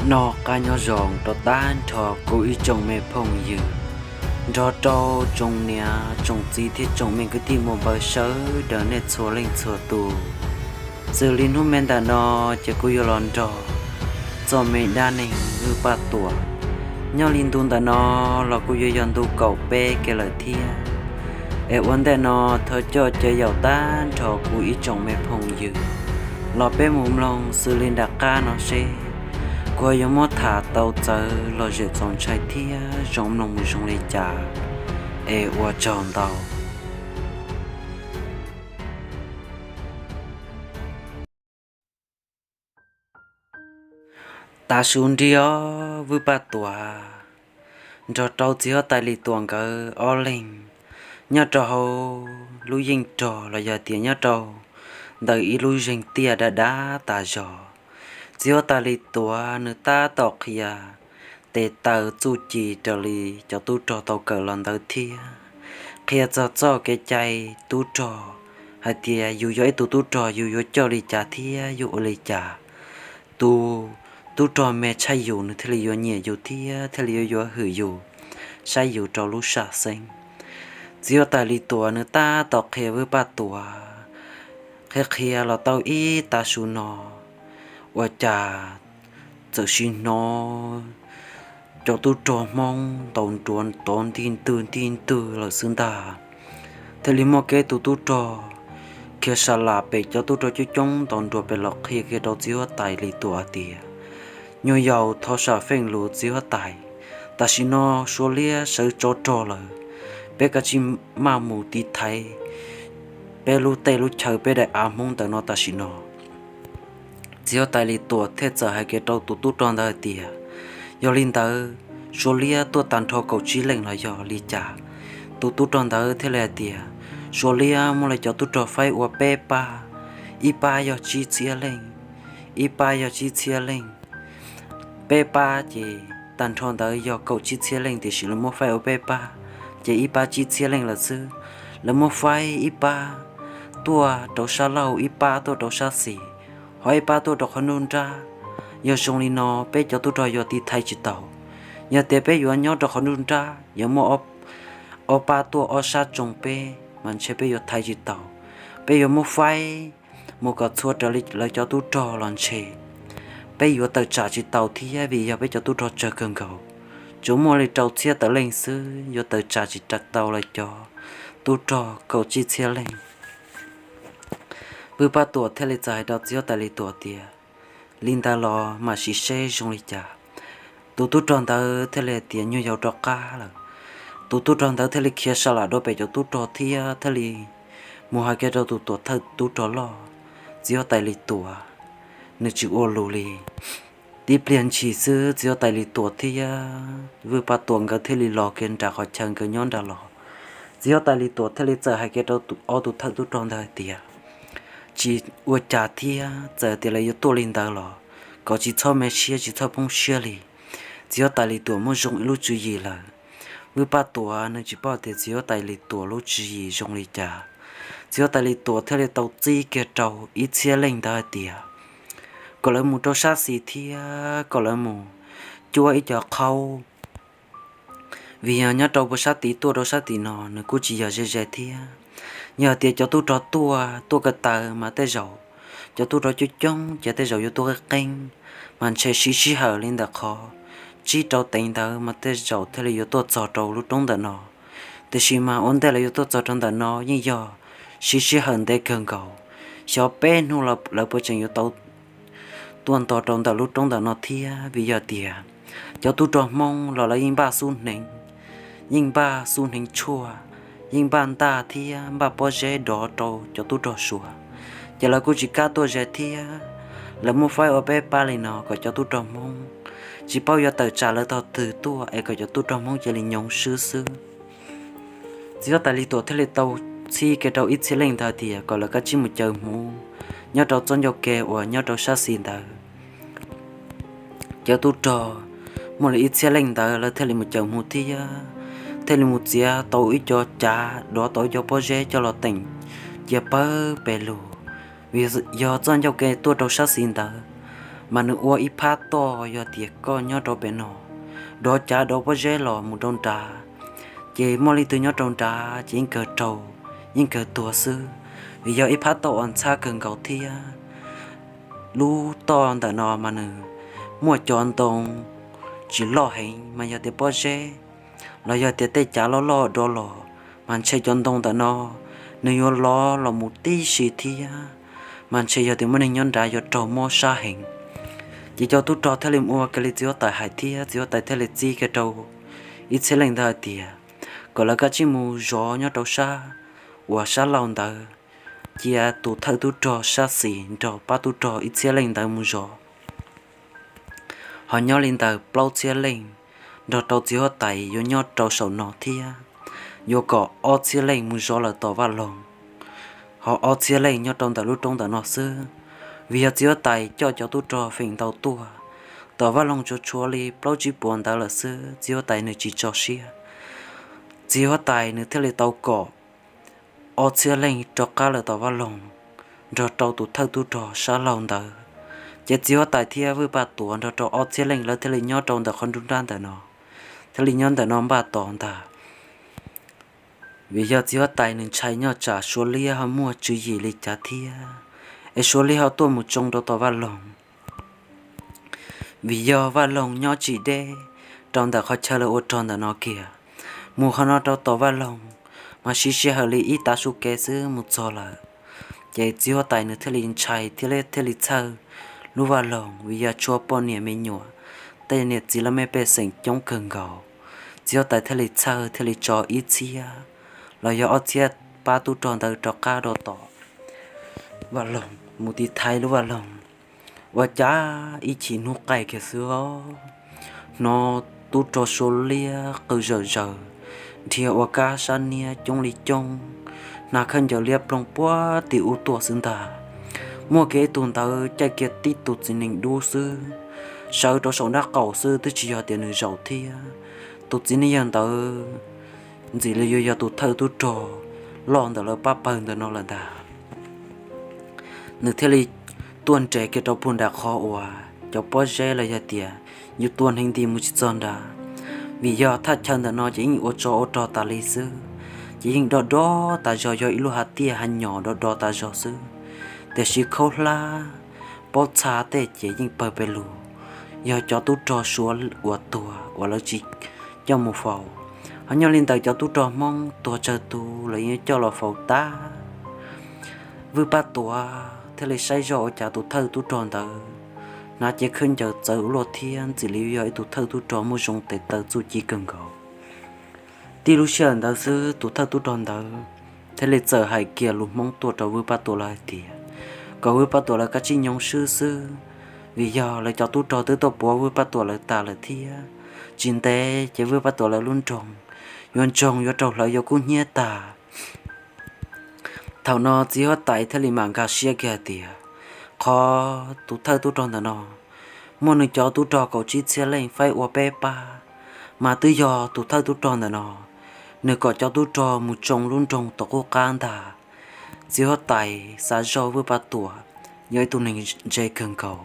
Noj qab nyob zoo rau tag nrho kuv ib tsoom me phooj ywg, nrog rau tsoom niam tsoom txiv thiab tsoom me kwv tij muaj npawg sawv daws nej txhua leej txhua tus. Xws li hnub me ntawm no ces kuv yuav los nrog txoj me dab neeg Vwj Paj Tuam. Nyob li ntu ntawm no los kuj yuav yog ntu kaum peb kiag lawm thiab. Es ua ntej no thov coj caw yaum tag nrho kuv ib tsoom me phooj ywg los peb mus mloog xws li nram qab no seb kuv yuav muab tham tau txawv los zem txaus ntshai thiab zoo mloog mus zoo li cas. Es ua tsaug ntau. Tav su nrig os, Vwj Paj Tuam nrog rau txiv huab tais Lis Tuam nkawd ob leeg nyob rau hauv lub yeej rog los yog tias nyob rau ntawm ib lub zeeg tiaj dav dav tas zog. Txiv huab tais Lis Tuam nws tab tom qhia tes taw txuj ci raws li cov tub rog tau kawm los ntawd thiab qhia txog txoj kev cai tub rog hais tias yus yog ib tug tub rog yus yuav coj li cas thiab yuav ua li cas, tus tub rog me tshaj yus nws thiaj li yuav nyiam yus thiab thiaj li yuav yuav hwm yus, saib yus rau lub sam xeeb. Txiv huab tais Lis Tuam nws tab tom qhia Vwj Paj Tuam, qhia qhia los tau ib tav su no, ua cas txawm sim hnov cov tub rog Hmoob ntaus nruas tod ntig ntwg ntig ntwg lawm xwb ntag. Thiaj li muaj kiag tus tub rog khiav sa las pem cov tub rog coob coob ntaus nruas pem los qhia kiag rau txiv huab tais Lis Tuam hais tias, nyuag yaus thov sam feej lus txiv huab tais, tam sim no Suav liab sawv tsov rog lawm, peb kav tsij maj mus tiv thaiv peb lub teb lub chaw peb daim av Hmoob ntawm no tam sim no. Txiv huab tais Lis Tuam thiaj txawm hais kiag rau tus tub rog ntawd hais tias, yog li ntawd Suav liab tuaj tag nrho kaum tsib leej los yog li cas? Tus tub rog ntawd thiaj li hais tias, Suav liab muab lawv cov tub rog faib ua peb pab, ib pab yog tsib txhiab leej, ib pab yog tsib txhiab leej, peb pab ces tag nrho ntawd yog kaum tsib txhiab leej tiam sis lawv muab faib ua peb pab, ces ib pab tsib txhiab leej lawm xwb. Lawv muab faib ib pab tuaj rau sab laug, ib pab tuaj rau sab xis, ho ib pab tuaj rau qhov nruab nrab. Yog zoo li no peb cov tub rog yuav tiv thaiv tsis tau. Yog tias peb yuav nyob rau qhov nruab nrab yuav muaj ob pab tuaj ob sab tsoo peb mas ntshe peb yuav thaiv tsis tau. Peb yuav muab faib mus kom txhua raws li lawv cov tub rog los ntshe peb yuav tawm tsam tsis tau thiab vim yog peb cov tub rog tsawg kawg nkaus, tsuas muaj li rau txhiab tawm leej xwb, yuav tawm tsam tsis tau lawv cov tub rog kaum tsib txhiab leej. Vwj Paj Tuam thiaj li txawm hais rau txiv huab tais Lis Tuam tias, li ntawd los mam sim seb zoo li cas. Tus tub rog ntawd thiaj li hais tias, nyuag yaus rov qab lawm. Tus tub rog ntawd thiaj li khiav sa lam dua pem cov tub rog thiab thiaj li mus hais kiag rau tus tuam thawj tub rog loj, txiv huab tais Lis Tuam, nws tsis ua lus li. Tib pliag ntshis xwb txiv huab tais Lis Tuam thiab Vwj Paj Tuam nkawd thiaj li los kiag nram qhov chaw nkawd nyob nram los. Txiv huab tais Lis Tuam thiaj li txawm hais kiag rau ob tug thawj tub rog ntawd hais tias, tsis ua cas thiab, txawm tias lawv yuav tuaj li ntawd los kom tsis txhob me siab tsis txhob poob siab li. Txiv huab tais Lis Tuam muaj zoo ib lub tswv yim lawm. Vwj Paj Tuam nws tsis paub tias txiv huab tais Lis Tuam lub tswv yim zoo li cas. Txiv huab tais Lis Tuam thiaj li tau txib kiag rau ib txhiab leej ntawd hais tias, kom lawv mus rau sab xis thiab kom lawv mus cuab ib co qhaub. Vim yog nyob rau puag sab tid tuaj rau sab tim no nws kuj tsis yog ze ze thiab. Yog tias cov tub rog tuaj tuaj ko taw mas tej zaum cov tub rog coob coob ces tej zaum yuav tuaj qeeb qeeb, mas ntshe siv sij hawm li ntawm qhov tsib rau teev ntawd mas tej zaum thiaj li yuav tuaj txog rau lub roob ntawm no. Tiam sis mas ua ntej lawv yuav tuaj txog rau ntawm no yeej yog siv sij hawm ntev kawg nkaus, xyov peb hnub lawv puas tseem yuav tau tuaj nto rau ntawm lub roob ntawm no thiab. Vim yog tias cov tub rog Hmoob los lawv yeej npaj xub hneev, yeej npaj xub hneev tshuaj, yeej npaj ntaj thiab npaj pob zeb dov rau cov tub rog Suav, ces lawv kuj tsis kam tuaj ze thiab. Lawv muab faib ua peb pab li no kom cov tub rog Hmoob tsis paub yuav tawm tsam lawv tog twg tuaj es kom cov tub rog Hmoob cia li nyoov swb xwb. Txiv huab tais Lis Tuam thiaj li tau txib kiag rau ib txhiab leej ntawd tias kom lawv kav tsij mus caws hmuv nyob rau txoj ncauj ke uas nyob rau sab xis ntawd. Cov tub rog muaj li ib txhiab leej ntawd lawv thiaj li mus caws hmuv thiab thiaj li mus txiav tau ib co cav, dov tau ib co pob zeb coj los teem cia pawg pes lug. Vim yog txoj ncauj ke tuaj rau sab xis ntawd mas nws ua ib phab toj, yog tias koj nyob rau pem no, dov cav dov pob zeb los mus rau nrad, ces muaj leej twg nyob rau nrad ces yeej kawg raug, yeej kawg tuag xwb, vim yog ib phab toj uas ntxhab kawg nkaus thiab. Lub toj ntawm no mas nws muaj cov ntoo tsis loj heev, mas yog tias pob zeb los yog tias tej cav loj loj dov los, mas ntshe cov ntoo ntawm no nws yuav lov los mus tib si thiab, mas ntshe yog tias muaj neeg nyob nrad yuav raug mob sab heev. Ces cov tub rog thiaj li ua kiag li txiv huab tais hais thiab txiv huab tais thiaj li txib kiag rau ib txhiab leej ntawd hais tias kom lawv kav tsij mus zov nyob rau sab uas sab laug ntawd, cia tus thawj tub rog sab xis nrog pab tub rog ib txhiab leej ntawd mus zov. Ho nyob li ntawm plaub txhiab leej nrog rau txiv huab tais yuav nyob rau saum no thiab, yuav kom ob txhiab leej mus zov lawm tom vaj loog, ho ob txhiab leej nyob rau ntawm lub roob ntawm no xwb. Vim yog txiv huab tais coj cov tub rog feem ntau tuaj, tom vaj loog tsuas tshuav li plaub tsib puas ntawd lawm xwb, txiv huab tais nws tsis tso siab. Txiv huab tais nws thiaj li tau kom ob txhiab leej rov qab lawm tom vaj loog nrog rau tus thawj tub rog sab laug ntawd. Ces txiv huab tais thiab Vwj Paj Tuam nrog rau ob txhiab leej lawv thiaj li nyob rau ntawm qhov nruab nrab ntawm no, thiaj li nyob ntawm no npaj tos ntag. Vim yog txiv huab tais nws ntshai nyob tsam Suav liab ho muaj tswv yim li cas thiab, es Suav liab ho tuaj mus tsoo rau tom vaj loog. Vim yog vaj loog nyob tsis deb rau ntawm qhov chaw lawv ua rog ntawm no kiag, mus qhov no rau tom vaj loog mas siv sij hawm li ib tav su kev xwb mus txog lawm. Ces txiv huab tais nws thiaj li ntshai thiab thiaj li txhawj lub vaj loog, vim yog tshuav poj niam me nyuam, tej niam txiv laj mej pej xeem coob kawg nkaus. Txiv huab tais thiaj li txhawj thiaj li tso ib txhiab los yog ob txhiab pab tub rog ntawd rov qab rau tom vaj loog mus tiv thaiv lub vaj loog. Ua cas ib chim hnub qaij kiag xwb os, hnov tub rog Suav liab qw zawm zaws, nrhiav ua kab sab niab coob li coob, hnav khaub ncaws liab ploog puag tim ub tuaj xwb ntag. Muaj kiag ib tug ntawd caij kiag tib tug txiv neej dub xwb, sawv rau saum nraub qaum xwb twb tsis yog tias nws zaum thiab. Tus txiv neej yawg ntawd ntxim li yuav yog tus thawj tub rog loj ntawm lawv pab pawg ntawm no lawm ntag. Nws thiaj li tuaj nres kiag rau puag nram qhov uas cov pob zeb los yog tias yus tua hneev nti mus tsis txog nrad. Vim yog thaj chaw ntawm no ces yeej ua tsov ua rog tas li xwb, ces yeej do do tas zog, yog ib lub hav tiaj hav nyom do do tas zog xwb, tiam sis khaub hlab paub txha tej ces yeej pawg pes lug, yog cov tub rog Suav uas tuag uas lawv tsis coj mus faus. Ho nyob li ntawm cov tub rog Hmoob tuag tsawg tus los yeej coj los faus tag. Vwj Paj Tuam thiaj li saib zoj ua cas tus thawj tub rog ntawd hnav cev khaub ncaws txawv ua luaj thiab ntxim li yog ib tug thawj tub rog muaj zoo tes taw txuj ci kawg nkaus. Tib lub sij hawm ntawd xwb tus thawj tub rog ntawd thiaj li txawm hais kiag lus Hmoob tuaj rau Vwj Paj Tuam lawv hais tias kom Vwj Paj Tuam lawv kav tsij nyoog swb xwb, vim yog lawv cov tub rog twb tuaj puav Vwj Paj Tuam lawv tas lawm thiab. Tsis ntev ces Vwj Paj Tuam lawv lub nroog yuav ntsoog yuav raug hlawv yuav kub hnyiab tag. Thaum no txiv huab tais thiaj li mam nkag siab kiag hais tias qhov tus thawj tub rog ntawm no muaj nws cov tub rog kaum tsib txhiab leej faib ua peb pab, mas twb yog tus thawj tub rog ntawm no nws kom cov tub rog mus tsoo lub nroog tom qub qab ntag. Txiv huab tais xav zoj Vwj Paj Tuam yog ib tug neeg ntse kawg nkaus,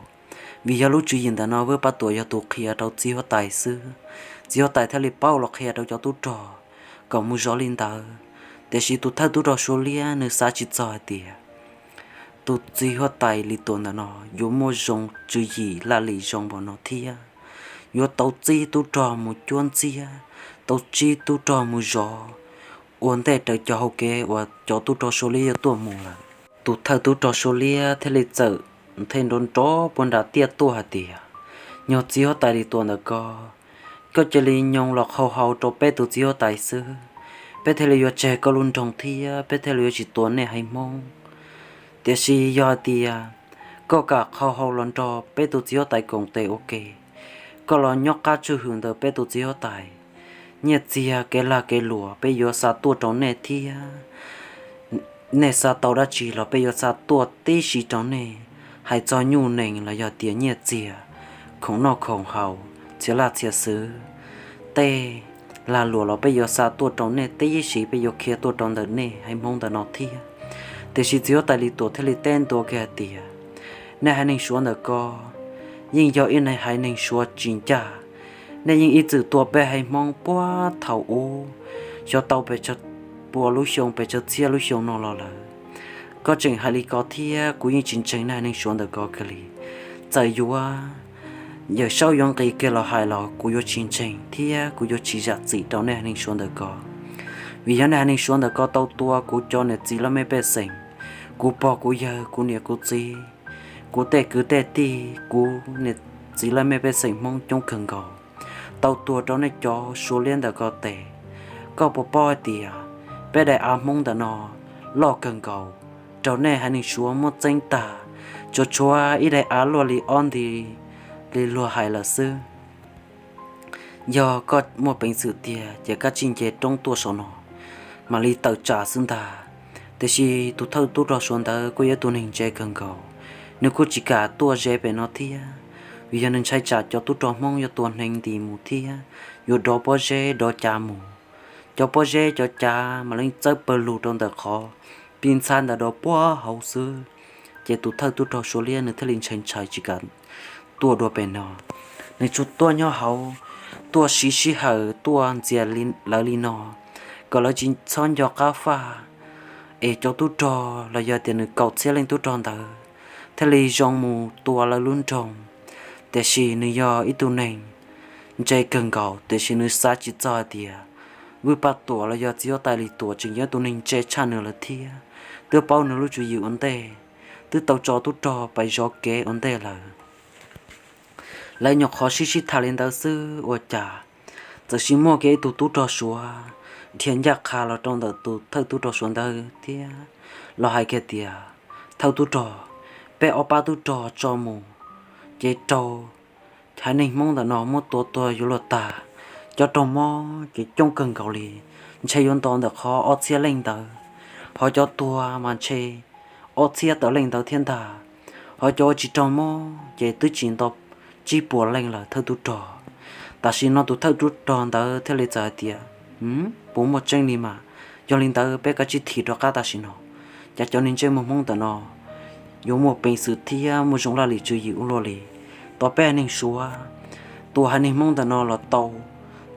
vim yog lub tswv yim ntawm no Vwj Paj Tuam yog tus qhia rau txiv huab tais xwb. Txiv huab tais thiaj li paub los qhia rau cov tub rog kom mus zov li ntawd. Tiam sis tus thawj tub rog Suav liab nws xav tsis txog hais tias tus txiv huab tais Lis Tuam ntawm no yuav muaj zoo tswv yim laj lim zoo npaum no thiab, yuav tau txib tub rog mus cuab ntxiab, tau txib tub rog mus zov ua ntej raws cov hau kev uas cov tub rog Suav liab yuav tuaj mus lawm. Tus thawj tub rog Suav liab thiaj li txawm nthe nrov nrov puag nram tiaj tuaj hais tias, Nyuag txiv huab tais Lis Tuam ntawm ko, koj cia li nyoog los qhau hau rau peb tus txiv huab tais xwb, peb thiaj li yuav tseg koj lub nroog thiab peb thiaj li yuav tsis tua nej haiv Hmoob. Tiam sis yog hais tias koj kam qhau hau los nrog peb tus txiv huab tais koom tes ua ke, koj los nyob qab tswj hwm ntawm peb tus txiv huab tais, nyiaj txiag kev lag kev luam peb yuav xa tuaj rau nej thiab. Nej xav tau dab tsi los peb yuav xa tuaj tib si rau nej. Hais txog nyuj nees los yog tias nyiaj txiag, khoom noj khoom haus, txhia laj txhia xwm, tej lag luam los peb yuav xa tuaj rau nej tib si, peb yuav khiav tuaj rau ntawm nej haiv Hmoob ntawm no thiab. Tiam sis txiv huab tais Lis Tuam thiaj li teb ntua kiag hais tias, Nej haiv neeg Suav ntawm ko, yeej yog ib haiv neeg Suav tsis ncaj. Nej yeej ib txwm tua peb haiv Hmoob puag thaum ub, xyov tau pes tsawg pua lub xyoo, pes tsawg txhiab lub xyoo no los lawm. Koj tseem hais li ko thiab, kuv yeej tsis ntseeg nej haiv neeg Suav ntawm ko kiag li. Txawm yuav Yawm Saub yuav nqis kiag los hais los kuv yuav tsis ntseeg thiab kuv yuav tsis zam txim rau nej haiv neeg Suav ntawm ko. Vim yog nej haiv neeg Suav ntawm ko tau tua kuv cov niam txiv laj mej pej xeem, kuv pog kuv yawg, kuv niam kuv txiv, kuv tej kwv tej tij, kuv niam txiv laj mej pej xeem Hmoob coob kawg nkaus, tau tua rau nej cov Suav liab ntawm ko tes. Koj puas paub hais tias peb daim av Hmoob ntawm no loj kawg nkaus, raug nej haiv neeg Suav muab txeeb tag, tsuas tshuav ib daim av luaj li ob nti li luag hais lawm xwb. Yog koj muaj peev xwm tiag ces koj cia li nce roob tuaj saum no mam li tawm tsam xwb ntag. Tiam sis tus thawj tub rog Suav ntawd kuj yog ib tug neeg ntse kawg nkaus, nws kuj tsis kam tuaj ze pem no thiab, vim yog nws ntshai tsam cov tub rog Hmoob yuav tua hneev nti mus thiab yuav dov pob zeb dov cav mus. Cov pob zeb cov cav mam li txawb pawg lug rau ntawm qhov pis ntxhab ntawd rau puag hauv xwb. Ces tus thawj tub rog Suav liab nws thiaj li ntshai ntshai tsis kam tuaj dua pem no. Nws tsuas tuaj nyob hauv, tuaj siv sij hawm tuaj ntxias lawv li no kom lawv tsis txhob nco qab faj, es cov tub rog los yog tias nws kaum txhiab leej tub rog ntawd thiaj li zoo mus tua lawv lub nroog. Tiam sis nws yog ib tug neeg ntse kawg nkaus, tiam sis nws xav tsis txog hais tias Vwj Paj Tuam los yog txiv huab tais Lis Tuam tseem yog ib tug neeg ntse tshaj nws lawm thiab, twb paub nws lub tswv yim ua ntej, twb tau tso tub rog pais zov kev ua ntej lawm. Lawv nyuam qhuav sib sib tham li ntawd xwb ua cas txawm sis muaj kiag ib tug tub rog Suav dhia ncaj qha los rau ntawm tus thawj tub rog Suav ntawd thiab los hais kiag tias, Thawj tub rog, peb ob pab tub rog tso mus ces raug haiv neeg Hmoob ntawm no muab tua tuag yuav luag tag. Cov raug mob ces coob kawg nkaus li, ntshe yuav nto ntawm qhov ob txhiab leej ntawd, ho cov tuag mas ntshe ob txhiab tawm leej ntawd thiab ntag, ho cov uas tsis raug mob ces twb tsis nto tsib puas leej lawm thawj tub rog. Tam sim no tus thawj tub rog ntawd thiaj li txawm hais tias, Puas muaj tseeb li mas? Yog li ntawd peb kav tsij thim rov qab tam sim no, cas cov neeg ntsej muag Hmoob ntawm no yuav muaj peev xwm thiab muaj zoo laj lim tswv yim ua luaj li. Tos peb haiv neeg Suav tua haiv neeg Hmoob ntawm no los tau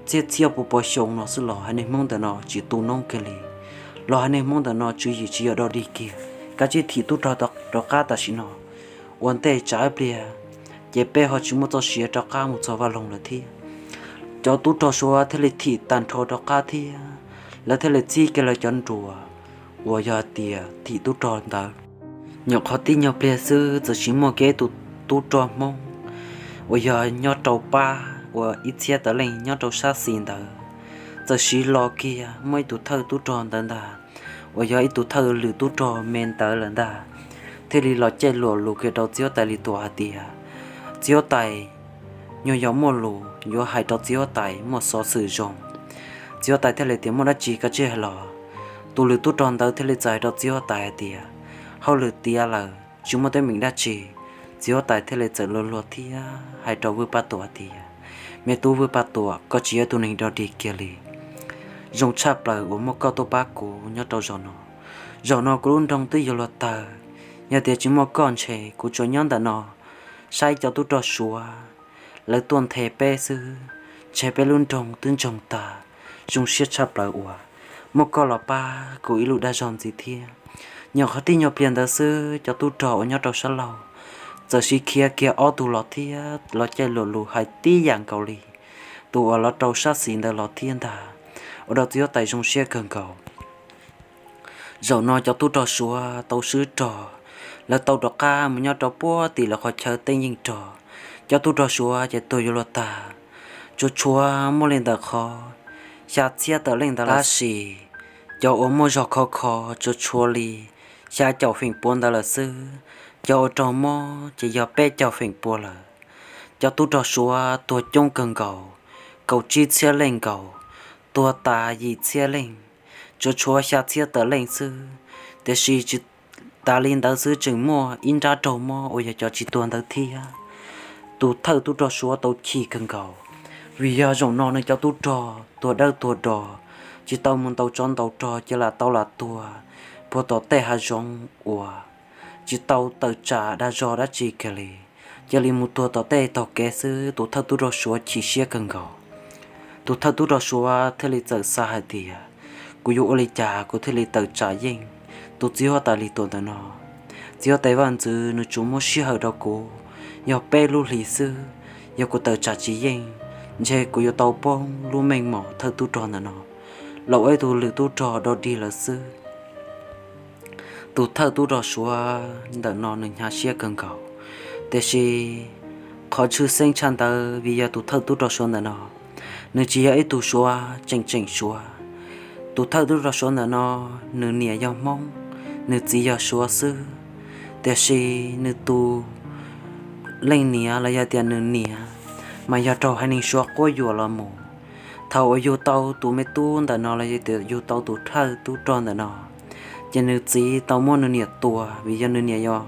txhiab txhiab pua pua xyoo no xwb los haiv neeg Hmoob ntawm no tsis tu noob kiag li, los haiv neeg Hmoob ntawm no tswv yim tsis yog dog dig kiag. Kav tsij thim tub rog rov qab tam sim no, ua ntej tsam ib pliag ces peb ho tsis muaj txoj sia rov qab mus txog vaj loog lawm thiab. Cov tub rog Suav thiaj li thim tag nrho rov qab thiab, lawv thiaj li txib kiag lawv cov nruas uas yog hais tias thim tub rog ntawd. Nyuam qhuav tib nyuag pliag xwb txawm sis muaj kiag ib tug tub rog Hmoob uas yog nyob rau pab uas ib txhiab tawm leej nyob rau sab xis ntawd, txawm sis los kiag muaj ib tug thawj tub rog ntawd ntag, uas yog ib tug thawj lwm tub rog me ntawd lawm ntag, thiaj li los caij luam lus kiag rau txiv huab tais Lis Tuam hais tias, Txiv huab tais, nyuag yog muaj lus yuav hais rau txiv huab tais muaj xov xwm zoo. Txiv huab tais thiaj li tias, Muaj dab tsi koj tsij hais los. Tus lwm tub rog ntawd thiaj li txawm hais rau txiv huab tais hais tias, Hauj lwm tiav lawm tsis muaj teeb meem dab tsi. Txiv huab tais thiaj li txawm luag luag thiab hais rau Vwj Paj Tuam hais tias, Me tub Vwj Paj Tuam, koj tsis yog tus neeg dog dig kiag li. Zoo tshaj plaws uas muaj koj tuaj pab kuv nyob rau zaum no. Zaum no kuv lub nroog twb yuav luag tawg, yog tias tsis muaj koj ntshe kuv tsuas nyob ntawm no saib cov tub rog Suav lawv tuaj nthe peb xwb, ntshe peb lub nroog twb ntsoog tag. Zoo siab tshaj plaws uas muaj koj los pab kuv ib lub dag zog ntxiv thiab. Nyuam qhuav tib nyuag pliag ntawd xwb cov tub rog uas nyob rau sab laug txawm sis khiav kiag ob tug los thiab los caij luam lus hais tib yam nkaus li tus uas los rau sab xis ntawd los thiab ntag, ua rau txiv huab tais zoo siab kawg nkaus. Zaum no cov tub rog Suav tau swb rog, lawv tau rov qab mus nyob rau puag tim lawv qhov chaw teeb yeej rog. Cov tub rog Suav ces tuag yuav luag tag, tsuas tshuav muaj li ntawm qhov xya txhiab tawm leej ntawd tab sis cov uas muaj zog khov kho tsuas tshuav li xya caum feem pua ntawd lawm xwb. Cov uas raug mob ces yog peb caug feem pua lawm. Cov tub rog Suav tuag coob kawg nkaus, kaum tsib txhiab leej nkaus, tuag tas yim txhiab leej, tsuas tshuav xya txhiab tawm leej xwb. Tiam sis tsis tas li ntawd xwb tseem muaj ib nrab raug mob uas yog cov tsis tuag ntawd thiab. Tus thawj tub rog Suav tau chim kawg nkaus, vim yog zaum no nws cov tub rog tuag dawb tuag do, tsis tau mus ntaus tsov ntaus rog ces lam tau lam tuag puag tom tej hav zoov uas tsis tau tawm tsam dag zog dab tsi kiag li. Yog li mus tuag tom tej taug kev xwb, tus thawj tub rog Suav chim siab kawg nkaus. Tus thawj tub rog Suav thiaj li txawm xav hais tias, kuv yuav ua li cas kuv thiaj li tawm tsam yeej tus txiv huab tais Lis Tuam ntawm no? Txiv huab tais Vaj Ntxwv nws tsuas muab sij hawm rau kuv yog peb lub hlis xwb, yog kuv tawm tsam tsis yeej, ntshe kuv yuav tau poob lub meej mom thawj tub rog ntawm no los ua ib tug lwm tub rog dog dig lawm xwb. Tus thawj tub rog Suav ntawm no nws hnyav siab kawg nkaus, tiam sis qhov tshwj xeeb tshaj ntawd vim yog tus thawj tub rog Suav ntawm no nws tsis yog ib tug Suav tseem tseem Suav. Tus thawj tub rog Suav ntawm no nws niam yog Hmoob, nws txiv yog Suav xwb, tiam sis nws tus leej niam los yog tias nws niam mas yog raug haiv neeg Suav quab yuam los mus. Thaum uas yug tau tus me tub ntawm no los yog tias yug tau tus thawj tub rog ntawm no, ces nws txiv tau muab nws niam tua vim yog nws niam yog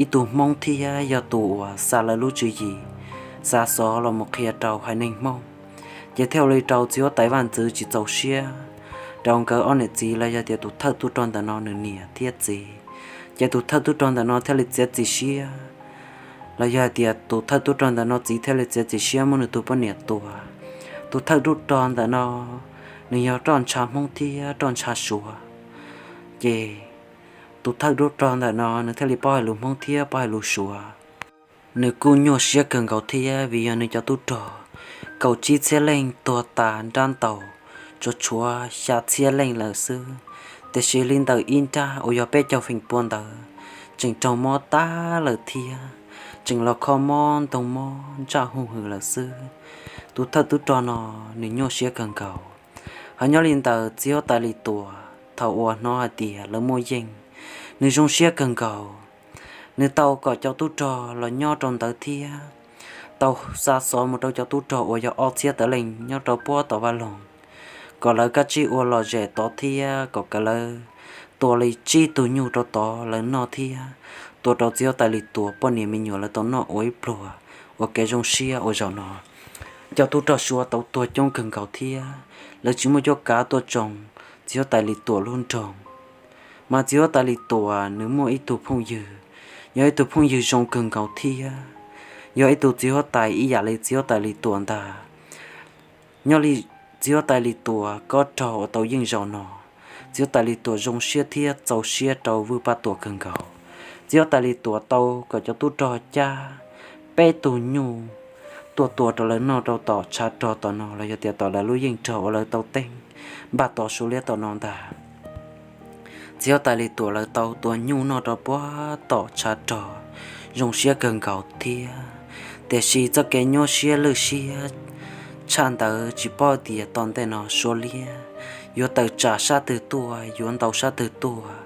ib tug Hmoob thiab yog tus uas xa lawv lub tswv yim xa xov los mus qhia rau haiv neeg Hmoob. Ces thiaj ua li rau txiv huab tais Vaj Ntxwv tsis txaus siab rau nkawd ob niam txiv los yog tias tus thawj tub rog ntawm no nws niam thiab txiv. Ces tus thawj tub rog ntawm no thiaj li txiav txim siab, los yog hais tias tus thawj tub rog ntawm no txiv thiaj li txiav txim siab muab nws tus poj niam tua. Tus thawj tub rog ntawm no nws yog roj ntsha Hmoob thiab roj ntsha Suav, ces tus thawj tub rog ntawm no nws thiaj li paub hais lus Hmoob thiab paub hais lus Suav. Nws kuj nyuaj siab kawg nkaus thiab vim yog nws cov tub rog kaum tsib txhiab leej tuag tas nrab ntaus, tsuas tshuav xya txhiab leej lawm xwb. Tiam sis li ntawm ib nrab uas yog peb caug feem pua ntawd tseem raug mob tag lawm thiab, tseem los kho mob ntoo mob ntsaj huj hwm lawm xwb. Tus thawj tub rog no nws nyuaj siab kawg nkaus. Ho nyob li ntawm txiv huab tais Lis Tuam thaum uas hnov hais tias lawv muaj yeej, nws zoo siab kawg nkaus. Nws tau kom cov tub rog los nyob rau ntawd thiab tau xa xov mus rau cov tub rog uas yog ob txhiab tawm leej nyob rau puag tom vaj loog, kom lawv kav tsij ua lom zem tod thiab kom lawv tua li tsib tug nyuj rau tod lawv noj thiab tua rau txiv huab tais Lis Tuam poj niam me nyuam lawv tau noj ua ib pluag ua kev zoo siab ua zaum no. Cov tub rog Suav tau tuag coob kawg nkaus thiab lawv tsis muaj cuab kav tuaj tsoo txiv huab tais Lis Tuam lub nroog. Mas txiv huab tais Lis Tuam nws muaj ib tug phooj ywg, yog ib tug phooj ywg zoo kawg nkaus thiab yog ib tug txiv huab tais ib yam li txiv huab tais Lis Tuam ntag. Nyob li txiv huab tais Lis Tuam kob raug uas tau yeej zaum no, txiv huab tais Lis Tuam zoo siab thiab txaus siab rau Vwj Paj Tuam kawg nkaus. Txiv huab tais Lis Tuam tau kom cov tub rog cab peb tug nyuj tuaj tua rau lawv noj rau tom tshav rog tom no los yog tias tom lawv lub yeej rog uas lawv tau teeb npaj tos Suav liab tom no ntag. Txiv huab tais Lis Tuam lawv tau tua nyuj noj rau puag tom tshav rog, zoo siab kawg nkaus thiab. Tiam sis txoj kev nyuaj siab lwj siab tshaj ntawd tsis paub tias tom ntej no Suav liab yuav tawm tsam sab twg tuaj, yuav ntaus sab twg tuaj,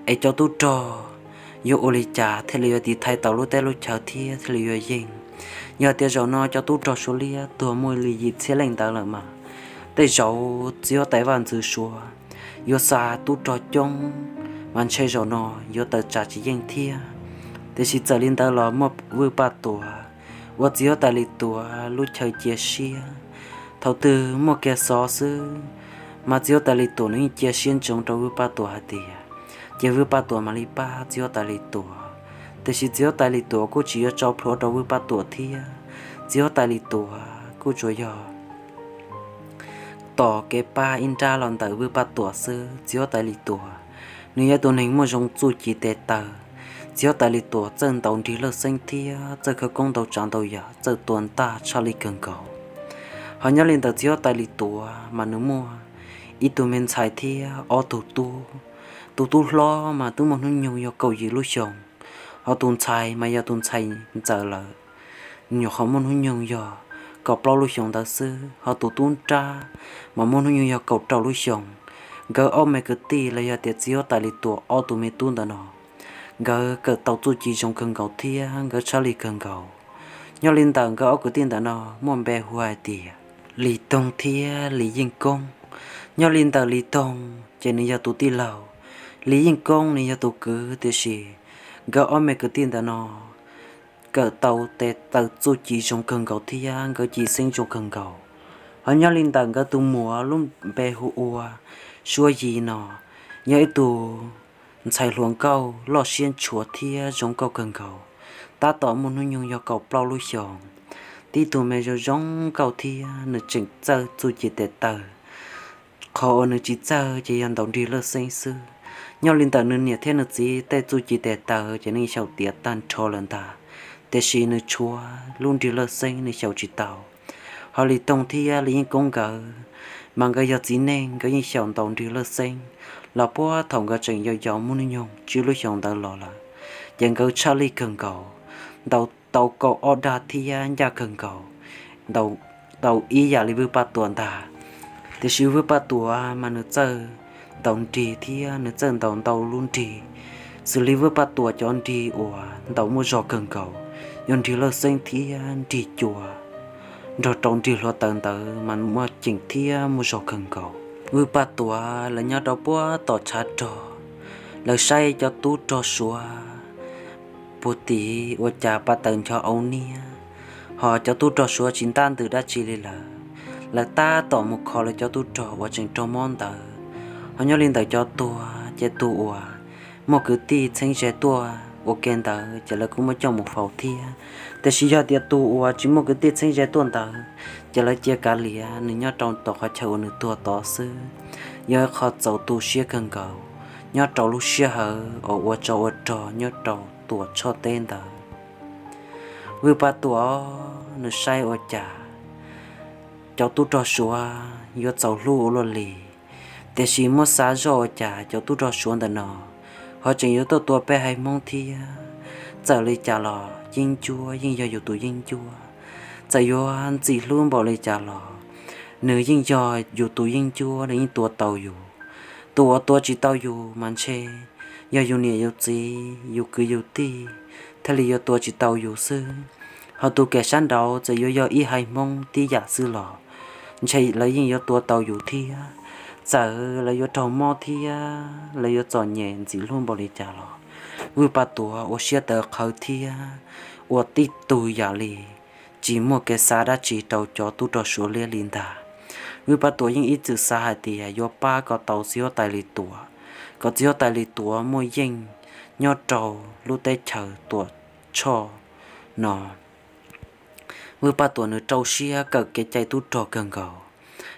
es cov tub rog yuav ua li cas thiaj li yuav tiv thaiv tau lub teb lub chaw thiab thiaj li yuav yeej. Yog tias zaum no cov tub rog Suav liab tuag muaj li yim txhiab leej ntawd lawm mas, tej zaum txiv huab tais Vaj Ntxwv Suav yuav xa tub rog coob, mas ntshe zaum no yuav tawm tsam tsis yeej thiab. Tiam sis txawm li ntawd los muaj Vwj Paj Tuam ua txiv huab tais Lis Tuam lub chaw cia siab. Thaum twg muaj kev xov xwb, mas txiv huab tais Lis Tuam nws yeej cia siab ntsoov rau Vwj Paj Tuam hais tias, ces Vwj Paj Tuam mam li pab txiv huab tais Lis Tuam. Tiam sis txiv huab tais Lis Tuam kuj tsis yuav tso plhuav rau Vwj Paj Tuam thiab. Txiv huab tais Lis Tuam kuj tsuas yog tos kev pab ib nrab los ntawm Vwj Paj Tuam xwb. Txiv huab tais Lis Tuam nws yog tus neeg muaj zoo txuj ci tes taw. Txiv huab tais Lis Tuam txawj ntaus nrig lawj xeeb thiab txawj khawv koob ntau tsav ntau yam, txawj tua ntaj tshaj lij kawg nkaus. Ho nyob li ntawm txiv huab tais Lis Tuam mas nws muaj ib tug me ntxhais thiab ob tug tub. Tus tub hlob mas twb muaj hnub nyoog yog kaum yim lub xyoos, ho tus ntxhais mas yog tus ntxhais ntxawm lawm, nyuam qhuav muaj hnub nyoog yog kaum plaub lub xyoos ntawd xwb. Ho tus tub nrab mas muaj hnub nyoog yog kaum rau lub xyoos. Nkawd ob me kwv tij los yog tias txiv huab tais Lis Tuam ob tug me tub ntawm no, nkawd kawm tau txuj ci zoo kawg nkaus thiab nkawd tshaj lij kawg nkaus. Nyob li ntawm nkawd ob kwv tij ntawm no muaj npe hu hais tias Lis Toog thiab Lis Yeej Koob. Nyob li ntawm Lis Toog ces nws yog tus tij laug, Lis Yeej Koob nws yog tus kwv, tiam sis nkawd ob me kwv tij ntawm no kawm tau tes taw txuj ci zoo kawg nkaus thiab nkawd ci xeeb zoo kawg nkaus. Ho nyob li ntawm nkawd tus muam lub npe hu ua Suab Yis no, yog ib tug ntxhais hluas nkauj loj siab ntshua thiab zoo nkauj kawg nkaus. Tab tom muaj hnub nyoog yog kaum plaub lub xyoos, tib tug me zoo zoo nkauj thiab nws tseem txawj txuj ci tes taw. Qhov uas nws tsis txawj ces yog ntaus nrig lawj xeeb xwb. Nyob li ntawm nws niam thiab nws txiv tej txuj ci tes taw ces nws xyaum tiav tag nrho lawm ntag, tiam sis nws tshuav lub nrig lawj xeeb nws xyaum tsis tau. Ho li Toog thiab li Yeej Koob nkawd, mas nkawd yog txiv neej nkawd yeej xyaum ntaus nrig lawj xeeb los puag thaum nkawd tseem yau yau muaj hnub nyoog tsib lub xyoos ntawd los lawm, ces nkawd tshaj lij kawg nkaus, ntaus tau kaum ob dag thiab ncaj kawg nkaus, ntaus tau ib yam li Vwj Paj Tuam ntag. Tiam sis Vwj Paj Tuam mas nws txawj ntaus nrig thiab nws txawj ntaus ntau lub nrig, xws li Vwj Paj Tuam cov nrig uas ntaus muaj zog kawg nkaus yog nrig lawj xeeb thiab nrig cua, nrog rau nrig hluav taws ntawd mas muaj ceem thiab muaj zog kawg nkaus. Vwj Paj Tuam lawv nyob rau puag tom tshav rog, lawv saib cov tub rog Suav puag tim ua cas pa taws ncho au niab, ho cov tub rog Suav tsis ntab ntws dab tsi li lawm. Lawv tab tom mus kho lawv cov tub rog uas tseem raug mob ntawd. Ho nyob li ntawm cov tuag ces tus uas muaj kwv tij txheeb ze tuaj ua ke ntawd ces lawv kuj muab coj mus faus thiab. Tiam sis yog tias tus uas tsis muaj kwv tij txheeb ze tuaj ntawd ces lawv cia kav liam nws nyob rau tom qhov chaw uas nws tuag tod xwb. Yog ib qho txaus tu siab kawg nkaus nyob rau lub sij hawm uas ua tsov ua rog nyob rau Tuam Tshoj teb ntawd. Vwj Paj Tuam nws saib ua cas cov tub rog Suav yuav txaus hlub ua luaj li, tiam sis muab xav zoj ua cas cov tub rog Suav ntawm no ho tseem yuav tuaj tua peb haiv Hmoob thiab. Txawm li cas los yeeb ncuab yeej yog yus tus yeeb ncuab, txawm yuav ntxim hlub npaum li cas los nws yeej yog yus tus yeeb ncuab, nws yeej tua tau yus. Tus uas tua tsis tau yus mas ntshe yog yus niam yus txiv yus kwv yus tij thiaj li yuav tua tsis tau yus xwb. Ho tus kem sab nraud txawm yuav yog ib haiv Hmoob tib yam xwb los ntshe lawv yeej yuav tua tau yus thiab. Txawm lawv yuav raug mob thiab lawv yuav txom nyem ntxim hlub npaum li cas los Vwj Paj Tuam ua siab tawv qhawv thiab ua tib tug yam li tsis muaj kev xav dab tsi rau cov tub rog Suav liab li ntag. Vwj Paj Tuam yeej ib txwm xav hais tias yuav pab kom tau txiv huab tais Lis Tuam, kom txiv huab tais Lis Tuam muaj yeej nyob rau lub teb chaws Tuam Tshoj no. Vwj Paj Tuam nws rau siab kawm kev cai tub rog kawg nkaus.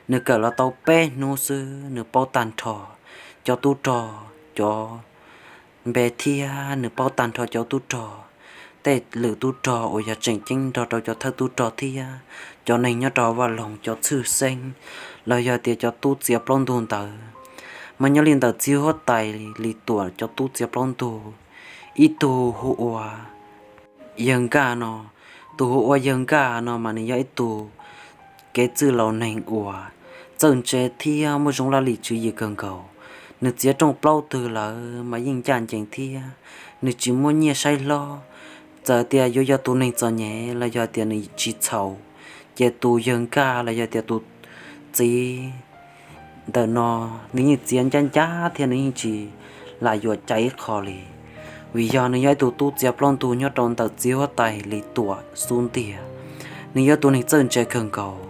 Nws kawm los tau peb hnub xwb nws paub tag nrho cov tub rog cov npe thiab nws paub tag nrho cov tub rog, tej lwm tub rog uas yog tseem ceeb nrog rau cov thawj tub rog thiab cov neeg nyob rau vaj loog cov txhwj xeeb los yog tias cov tub txiav plaub ntug ntawd. Mas nyob li ntawm txiv huab tais Lis Tuam cov tub txiav plaub ntug, ib tug hu ua Yawg Nkaj no. Tus hu ua Yawg Nkaj no mas nws yog ib tug kev txwj laus neeg uas txawj ntse thiab muaj zoo laj lim tswv yim kawg nkaus. Nws txiav rooj plaub twg lawm mas yeej ncaj ncees thiab nws tsis muaj nyiaj saib hlob. Txawm tias yuav yog tus neeg txom nyem los yog tias nws tsis txhaum, ces tus Yawg Nkaj los yog tias tus txiv ntawm no nws yeej txiav ncaj ncaj thiab nws yeej tsis lam yuam cai ib qho li, vim yog nws yog ib tug tub txiav plaub ntug nyob rau ntawm txiv huab tais Lis Tuam xub ntiag. Nws yog tus neeg txawj ntse kawg nkaus.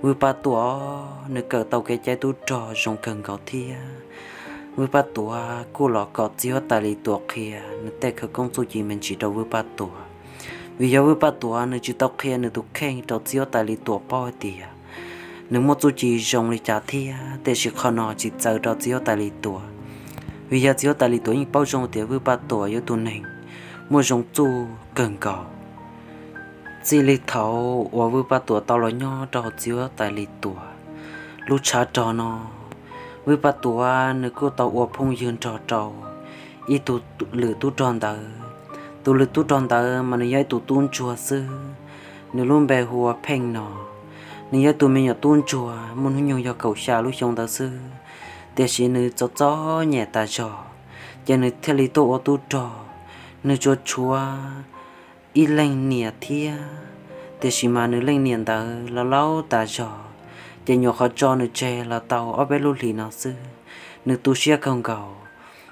Vwj Paj Tuam nws kawm tau kev cai tub rog zoo kawg nkaus thiab. Vwj Paj Tuam kuj los kom txiv huab tais Lis Tuam qhia nws tej khawv koob txuj ci me ntsis rau Vwj Paj Tuam, vim yog Vwj Paj Tuam nws tsis tau qhia nws tus kheej rau txiv huab tais Lis Tuam paub hais tias nws muaj txuj ci zoo li cas thiab. Tiam sis qhov no tsis txawv rau txiv huab tais Lis Tuam, vim yog txiv huab tais Lis Tuam yeej paub zoo tias Vwj Paj Tuam yog tus neeg muaj zoo txuj kawg nkaus. Txij li thaum uas Vwj Paj Tuam tau los nyob rau hauv txiv huab tais Lis Tuam lub tshav rog no, Vwj Paj Tuam nws kuj tau ua phooj ywg nrog rau ib tug lwm tub rog ntawd. Tus lwm tub rog ntawd mas nws yog ib tug tub ntsuag xwb, nws lub npe hu ua Pheej no. Nws yog ib tug me nyuam tub ntsuag muaj hnub nyoog yog kaum xya lub xyoo ntawd xwb, tiam sis nws txom txom nyem tas zog, ces nws thiaj li tuaj ua tub rog. Nws tsuas tshuav ib leeg niam thiab, tiam sis mas nws leej niam ntawd laus laus tas zog, ces nyuam qhuav tso nws tseg los tau ob peb lub hlis no xwb. Nws tu siab kawg nkaus,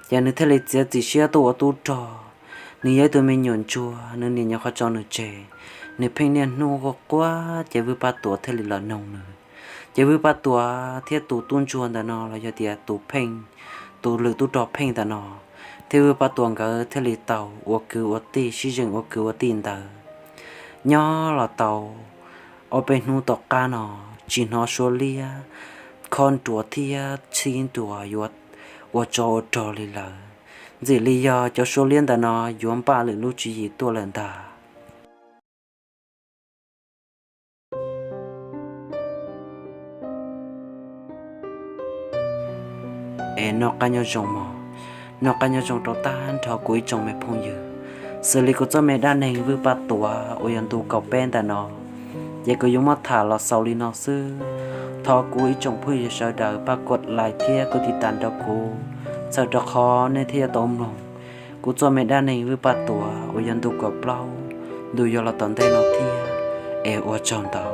ces nws thiaj li txiav txim siab tuaj ua tub rog. Nws yog ib tug me nyuam ntsuag, nws niam nyuam qhuav tso nws tseg, nws pheej niaj hnub quaj quaj, ces Vwj Paj Tuam thiaj li los noog nws. Ces Vwj Paj Tuam thiab tus tub ntsuag ntawm no los yog tias tus Pheej, tus lwm tub rog Pheej ntawm no, thiab Vwj Paj Tuam nkawd thiaj li tau ua kwv ua tij, sib zeem ua kwv ua tij ntawd. Nyob los tau ob peb hnub tom qab no, tsis hnov suab liab khob nruas thiab txhib nruas yuav ua tsov ua rog li lawm. Ntxim li yog cov suab liab ntawm no yuav npaj lwm lub tswv yim tuaj lawm ntag. Es noj qab nyob zoo mog, noj qab nyob zoo rau tag nrho kuv ib tsoom me phooj ywg. Xws li kuv txoj me dab neeg Vwj Paj Tuam uas yog ntu kaum peb ntawm no, ces kuv yuav muab tham los xaus li no xwb. Thov kuv ib tsoom phooj ywg sawv daws pab kos lais thiab kos tiv tas rau kuv, txhawm rau qhov nej thiaj yuav tau mloog kuv txoj me dab neeg Vwj Paj Tuam uas yog ntu kaum plaub, ntu yuav los tom ntej no thiab. Es ua tsaug ntau.